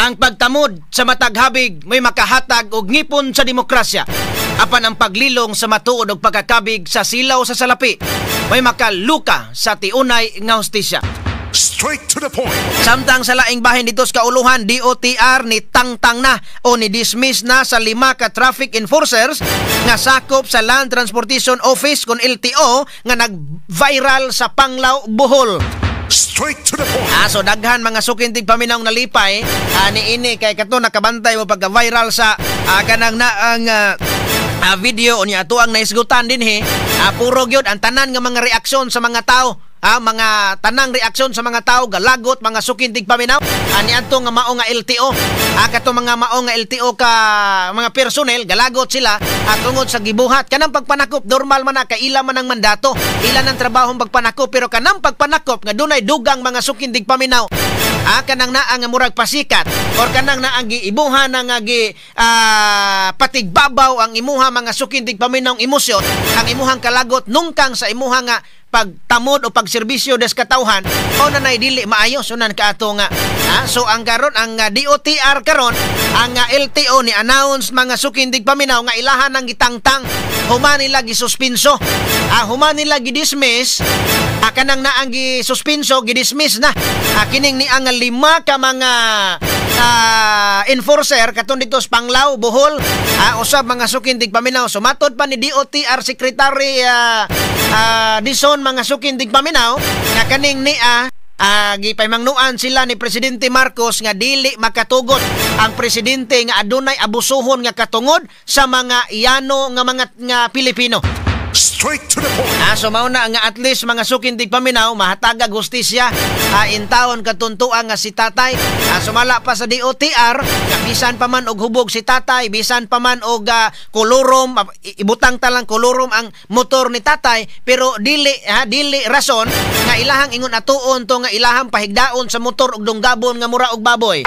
Ang pagtamod sa matag habig may makahatag og ngipon sa demokrasya. Apan ang paglilong sa matuod og pagkakabig sa silaw sa salapi may makaluka sa tiunay nga hustisya. Straight to the point. Samtang sa laing bahin dito sa kauluhan, DOTR ni tangtang na o ni dismiss na sa 5 ka traffic enforcers nga sakop sa Land Transportation Office kon LTO nga nag-viral sa Panglao, Bohol. Straight to the point. So daghan mga sukintig paminaw nalipay niini kay kato nakabantay mo pagka-viral sa kanang na ang video unya ato ang naisgutan dinhi. Puro gyud ang tanan nga mga reaksyon sa mga tao. Mga tanang reaksyon sa mga tao galagot mga sukintig paminaw ani adto nga mao nga LTO. Kato mga mao nga LTO ka mga personnel galagot sila tungod sa gibuhat kanang pagpanakop. Normal man na kay ila man ang mandato, ila nang trabahong pagpanakop, pero kanang pagpanakop nga dunay dugang mga sukintig paminaw kanang naa nga murag pasikat or kanang naa giibuhan nga gi patigbabaw ang imuha mga sukintig paminaw emosyon, ang imuhang kalagot nungkang sa imuha nga pagtamod o pagserbisyo des katawhan o nanay dili maayo sunan kaato nga. So ang karon ang DOTR karon ang LTO ni announce mga sukindig paminaw nga ilahan ang gitangtang, human nila gisuspinso, human nila gidismiss, kanang naang gisuspinso gidismiss na kining ni ang 5 ka mga enforcer katong dito sa Panglao, Bohol, usab mga sukindig paminaw. Sumatod pa ni DOTR Secretary Dison mga sukindig paminaw nga kaning niya gipaymangnuan sila ni Presidente Marcos nga dili makatugot ang presidente nga adunay abusuhon nga katungod sa mga yano nga mga nga Pilipino. Straight to the point. So mao na nga at least mga sukintig paminaw mahatagag hustisya intawon katuntuan nga si tatay. Sumala pa sa DOTR nga bisan pa man og hubog si tatay, bisan pa man og kolorom, ibutang ta lang kolorom ang motor ni tatay, pero dili dili rason nga ilahang ingon atuon to nga ilahang pahigdaon sa motor og dunggabon nga mura og baboy.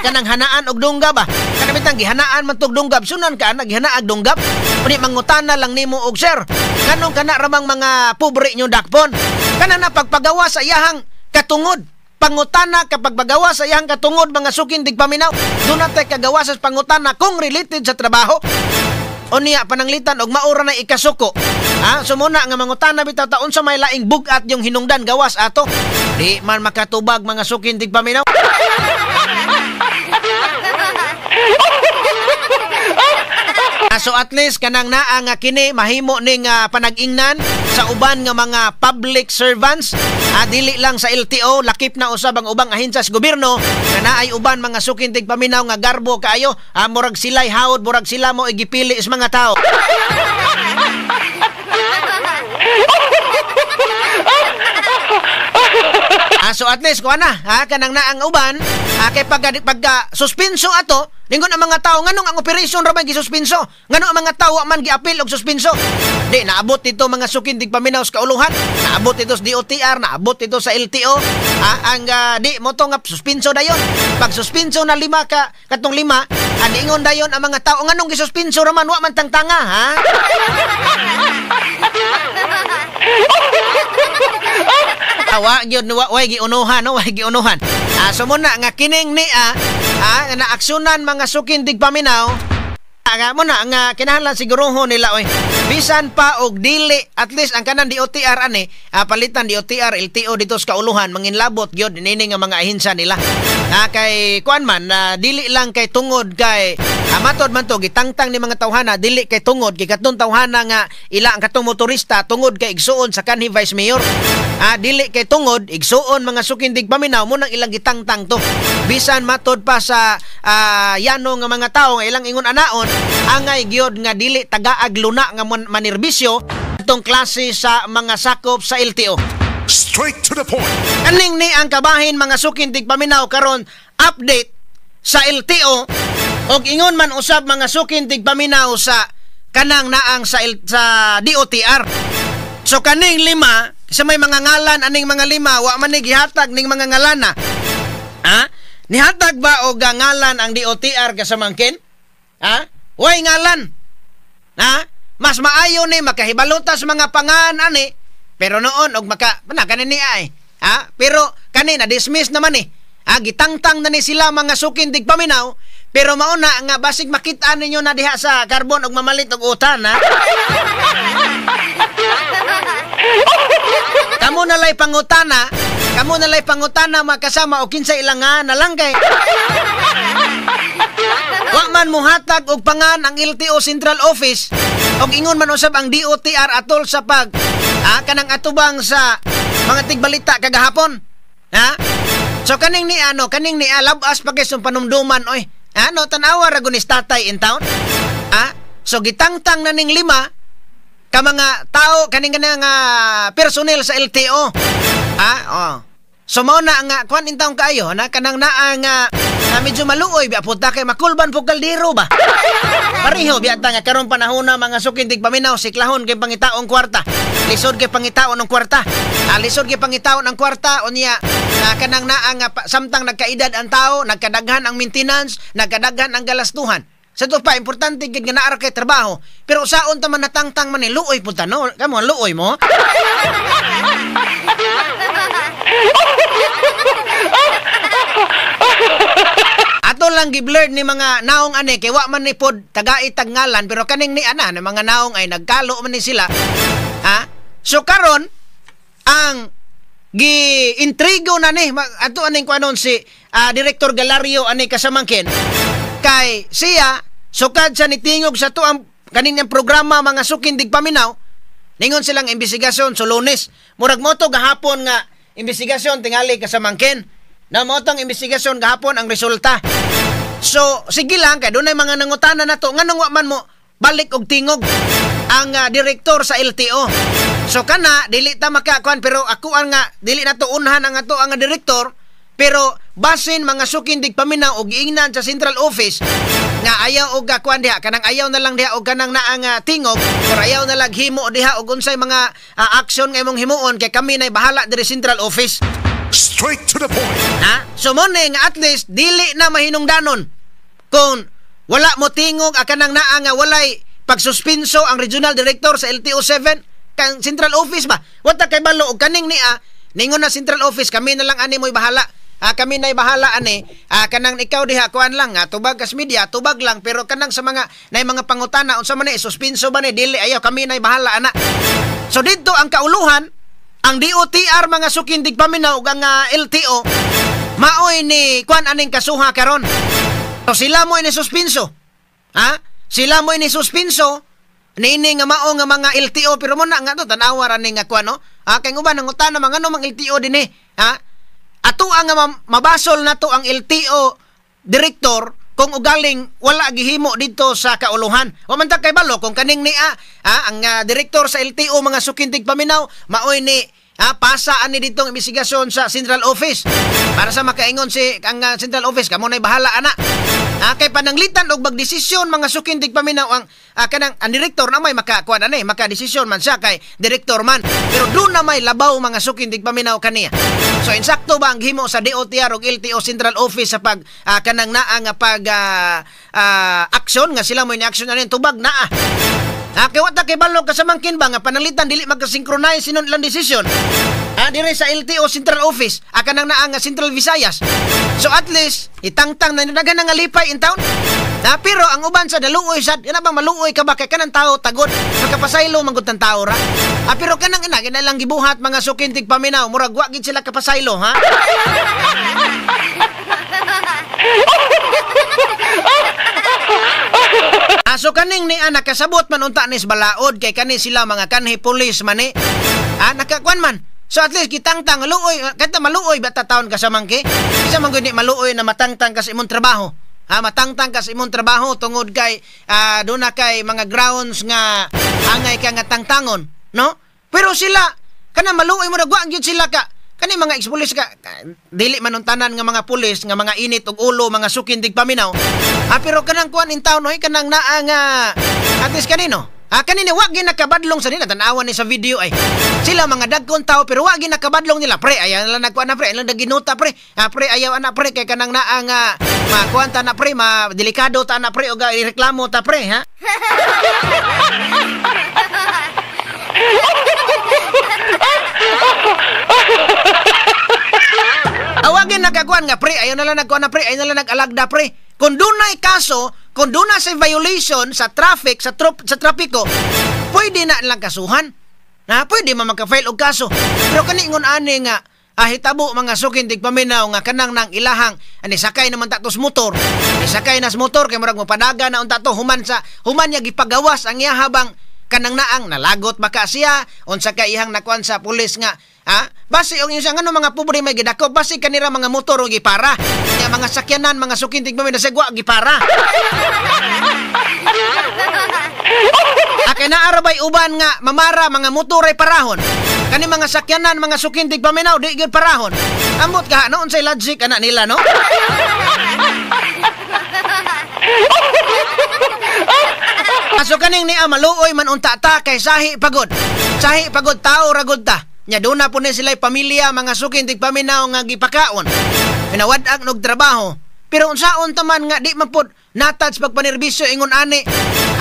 Kanang hanaan og dunggab ba? Kanang bitang gihanaan man tog dunggab, sunan ka na gihanaag dunggab. Uni mangutana lang nimo og sir, nganong kana ramang mga pobre nyo dakpon? Kana na pagpagawa sa iyahang katungod. Pangutana kapag pagawa sa iyahang katungod mga sukindig paminaw. Doon na tay kagawa sa pangutana kung related sa trabaho. O niya pananglitan og maura na ikasuko. Sumuna nga mangutana bitaw ta unsa may laing bug-at yung hinungdan gawas ato. Di man makatubag mga sukindig paminaw. So at least kanang naa nga kini mahimo ning panag-ingnan sa uban nga mga public servants, dili lang sa LTO, lakip na usab ang ubang ahensya sa gobyerno nga naay uban mga sukintig paminaw nga garbo kaayo, murag sila'y hawod, murag sila mo igipili sa mga tao. So at least kuha na kanang naang uban kay pagka suspenso ato ningon ang mga tao nganong ang operation ra man gisuspinso, nganong ang mga tao man giapil og suspenso. Di naabot dito mga sukindig paminaw sa kauluhan, naabot dito sa DOTR, naabot dito sa LTO. Ang di mo to nga suspenso dayon. Pag suspenso na 5 ka katong 5, ningon dayon ang mga tao nganong gisuspinso ra man wa man tangtanga ha. Wa gyud way giunuhan, no, way giunuhan. So muna nga kining ni naaksyonan mga sukindig paminaw. Nga muna nga kinahanglan sigurohon nila oy. Bisan pa og dili at least ang kanan DOTR ani palitan DOTR LTO dito sa kauluhan manginlabot gyud nini nga mga ahensa nila. Kay kuan man dili lang kay tungod kay matod man to gitangtang ni mga tawhana dili kay tungod kay katong tawhana nga ila ang katong motorista tungod kay igsuon sa kanhi vice mayor. Dili kay tungod igsuon mga sukindig paminaw mo nang ilang gitangtang to. Bisan matod pa sa yano nga mga tawo nga ilang ingon anaon angay gyud nga dili tagaag luna nga manirbisyo atong klase sa mga sakop sa LTO. Straight to the point. Kaning ni ang kabahin mga sukindig paminaw karon update sa LTO og ingon man usab mga sukindig paminaw sa kanang naang sa DOTR. So kaning 5 sa may mga ngalan aning mga 5 wa man ni gihatag ning mga ngalana. Nihatag ba og ngalan ang DOTR kasamangkin? Way ngalan. Mas maayo ni makahibalota sa mga pangan ani pero noon og maka na kanin niya eh. Pero kani na dismiss naman eh. Gitangtang na ni sila mga sukin tigpaminaw, pero mauna nga basig makita ninyo na diha sa karbon og mamalit og utan, ha? Kamu nalay pangutana, kamu nalay pangutana makasama og kinsa ilang nga na lang kay. Wa man muhatag og pangan ang LTO Central Office og ingon man usab ang DOTR atol sa pag kanang atubang sa mga tigbalita kagahapon. Ha? So kaning ni ano, kaning ni labas pa kay panumduman oy. Ano tan-awa ra gunis tatay in town? Ha? So gitangtang na ning lima ka mga tao kaning kanang personnel sa LTO. Ha? Oh. So mao na nga kuan in town kaayo na kanang naa nga na medyo maluoy biya punta kay makulban po kaldero ba. Pareho biya ta nga karon panahon na mga sukindig paminaw siklahon kay pangitaong kwarta. Lisod kay pangitaon ng kwarta. Lisod kay pangitaon ang kwarta unya kanang naa nga samtang nagkaedad ang tao, nagkadaghan ang maintenance, nagkadaghan ang galastuhan. Sa to pa importante gid nga naa ra kay trabaho, pero usaon ta man natangtang man ni luoy punta no. Kamo luoy mo. Ato lang giblurred ni mga naong ani kay wa man ni pod tagaitag ngalan, pero kaning ni ana ni mga naong ay nagkalo man ni sila. Ha? So karon ang gi-intrigo na ni ato aning kuanon si Director Galario ani kasamangkin kay siya sukad sa nitingog sa to ang kaning programa mga sukindig paminaw, ningon silang investigasyon so Lunes murag moto gahapon nga investigasyon tingali kasamangkin na motong investigasyon gahapon ang resulta. So sige lang kay dunay mga nangutana nato nganong wa man mo balik og tingog ang direktor sa LTO. So kana dili ta makakuan, pero ako ang nga dili nato unhan ang ato ang direktor, pero basin mga sukindig paminaw og giingnan sa central office nga ayaw og kuan diha kanang ayaw na lang diha og kanang naa nga tingog or ayaw na lang himo diha og unsay mga action nga imong himuon kay kami nay bahala diri central office. Straight to the point. Ha? So mo nga at least dili na mahinungdanon kung wala mo tingog akanang naa nga walay pagsuspinso ang regional director sa LTO 7 kang central office ba. Wata kay balo og kaning niya ningon na central office kami na lang ani mo'y bahala. Kami na'y bahala ani. Kanang ikaw diha kuan lang tubag kas media tubag lang, pero kanang sa mga nay mga pangutana unsa man ni suspinso ba ni dili ayaw kami na'y bahala ana. So didto ang kauluhan ang DOTR mga sukindig paminaw ug ang LTO maoy ni kuan aning kasuha karon. So sila mo ini suspinso. Ha? Sila mo ini suspinso niini nga mao nga mga LTO, pero mo na nga to tan-awa ra ni nga kuan no. Ha, kay uban nangutana mga ano mang LTO dinhi, ha? Ato ang mabasol nato ang LTO director kung ugaling wala gihimo dito sa kauluhan. Wa man ta kay balo kung kaning niya ang direktor sa LTO mga sukintig paminaw maoy ni pasa ani ditong investigasyon sa central office para sa makaingon si ang central office kamo nay bahala ana. Kay pananglitan og magdesisyon mga sukintig paminaw ang kanang ang direktor na may makakuan ani makadesisyon man siya kay direktor man, pero doon na may labaw mga sukintig paminaw kaniya. So insakto ba ang himo sa DOTR og LTO Central Office sa pag kanang naa nga pag aksyon nga sila mo ni aksyon ani tubag naa. Kay wa ta kay balo kasamangkin ba nga pananglitan dili magka-synchronize sinon ilang desisyon. Dire sa LTO Central Office kanang naa nga Central Visayas. So at least itangtang na daghan nga lipay in town. Pero ang uban sa daluoy sad, yan bang maluoy ka ba kay kanang tao tagod makapasaylo manggod tang tao ra. Pero kanang ina gina lang gibuhat mga sukintig paminaw murag wa gid sila kapasaylo ha. So kaning ni nakasabot man unta nis balaod kay kani sila mga kanhi pulis man ni. Nakakuan man. So at least gitangtang luoy kanta maluoy ba ta taon ka sa mangki? Isa man gud ni maluoy na matangtang ka sa imong trabaho. Ha, matangtang ka sa imong trabaho tungod kay doon na kay mga grounds nga angay ka nga tangtangon, no? Pero sila kana maluoy mo nagwa gyud sila ka kani mga ex-pulis ka dili man tanan nga mga pulis nga mga init og ulo mga sukindig paminaw. Pero kanang kuan in town oy kanang naa nga at least kanino. Kanini wa gyud nakabadlong sa nila tan-awan ni sa video ay. Sila mga dagkon tao pero wa gyud nakabadlong nila pre ayaw lang nagkuan na pre, ayaw lang naginuta pre. Pre ayaw ana pre kay kanang naa nga makuan ta na pre, ma delikado ta na pre og ireklamo ta pre ha. Awagin nagakuan nga pre, ayaw na lang nagkuan na pre, ayaw na lang nag-alagda pre. Kung dunay kaso, kung dunay sa violation sa traffic, sa trapiko, pwede na lang kasuhan. Na pwede man magka-file og kaso. Pero kani ingon ani nga hitabo mga sukin tigpaminaw nga kanang nang ilahang ani sakay naman tatos motor. Ani sakay nas motor kay murag mopadaga na unta to human sa human niya gipagawas ang iya habang kanang naang nalagot baka siya unsa ka ihang nakuan sa pulis nga basi og insa ngano mga pobre may gidako basi kanira mga motor og gipara. Nya mga sakyanan mga sukin tigpaminaw sa gwa gipara. Kay naarabay uban nga mamara mga motor ay parahon. Kani mga sakyanan mga sukintig paminaw di gyud parahon. Amot ka no unsay logic ana nila no? Aso kaning niya maluoy man unta ta kay sahi pagod. Sahi pagod tao ragod ta. Nya duna po ni sila'y pamilya mga sukintig paminaw nga gipakaon. Pinawad-ag nog trabaho. Pero unsaon ta man nga di man pod natouch pagpanerbisyo ingon ani.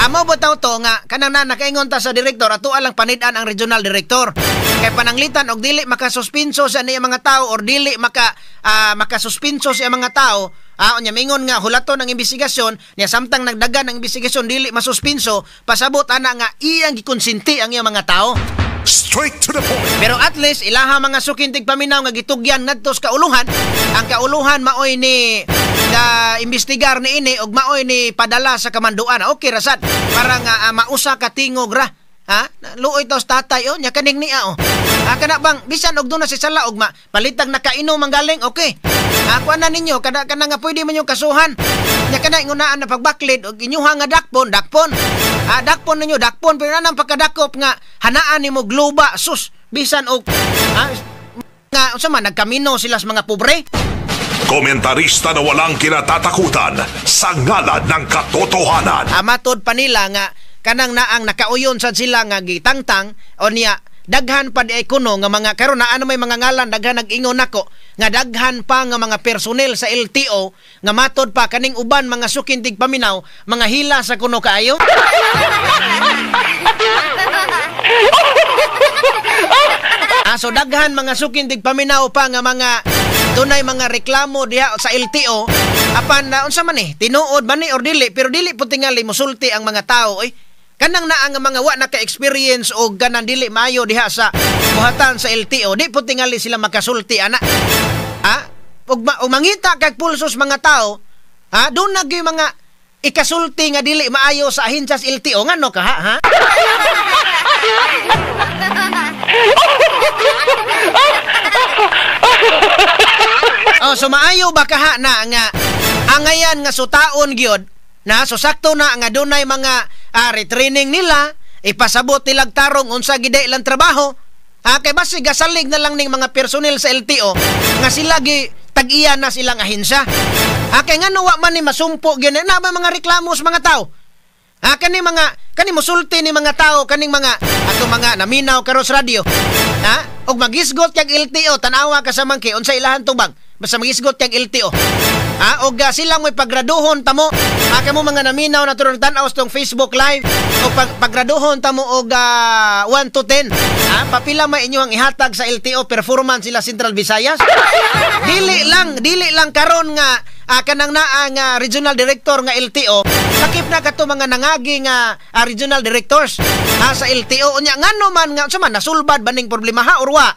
Amo bitaw to nga kanang na nakaingon ta sa direktor ato alang panid-an ang regional director. Kay pananglitan og dili makasuspinso sa niya mga tao or dili maka makasuspinso sa mga tao, unya mingon nga hulaton ang investigasyon niya samtang nagdagan ang investigasyon dili masuspinso, pasabot ana nga iyang gikonsinti ang iyang mga tao. Straight to the point. Pero at least ilaha mga sukintig paminaw nga gitugyan ngadto sa kauluhan. Ang kauluhan maoy ni imbestigar ni ini og maoy ni padala sa kamanduan. Okay rasad para nga mausa ka tingog ra. Ha? Luoy tos tatay oh nya kaning niya oh. Kana bang bisan og duna si sala og palitag nakainom ang galing okay. Kuan na ninyo kada kana nga pwede man yung kasuhan. Nya kana ingunaan na pagbaklid og inyuha nga dakpon, dakpon. Dakpon ninyo, dakpon pero nanang pagkadakop nga hanaan nimo globa sus bisan og nga unsa man nagkamino sila sa mga pobre. Komentarista na walang kinatatakutan sa ngalan ng katotohanan. Matod pa nila nga kanang naang nakauyon sad sila nga gitangtang o niya daghan pa di ay kuno nga mga karon na ano may mga ngalan daghan nag-ingon nako nga daghan pa nga mga personnel sa LTO nga matod pa kaning uban mga sukintig paminaw mga hila sa kuno kaayo. So daghan mga sukintig paminaw pa nga mga dunay mga reklamo diha sa LTO apan na unsa man ni tinuod man ni or dili pero dili pud tingali mosulti ang mga tao oy. Kanang naa nga mga wa naka-experience og ganang dili maayo diha sa buhatan sa LTO di pud tingali sila makasulti ana. Og mangita kag pulsos mga tao, doon na gyud mga ikasulti nga dili maayo sa ahensya sa LTO ngano ka ha? Oh, so maayo ba kaha na nga angayan nga sutaon gyud na so sakto na nga dunay mga retraining nila ipasabot nilag tarong unsa gid ilang trabaho. Kay basi gasalig na lang ning mga personnel sa LTO nga sila gi tag-iya na silang ahensya. Kay ngano wa man ni masumpo gyud na ba mga reklamo sa mga tao. Kani mga kani mosulti ni mga tao kaning mga ato mga naminaw karon sa radyo. Og magisgot kag LTO tan-awa ka sa mangki unsa ilahan tubag basta magisgot kag LTO. Og sila mo'y pagraduhon tamo. Kamo mga naminaw na turong tan-aw sa tong Facebook Live o pagraduhon tamo og 1 to 10. Papila may inyo ang ihatag sa LTO performance sila Central Visayas. Dili lang karon nga kanang naa nga regional director nga LTO sakip na kato mga nangagi nga regional directors sa LTO unya ngano man nga unsa man nasulbad baning problema ha or wa?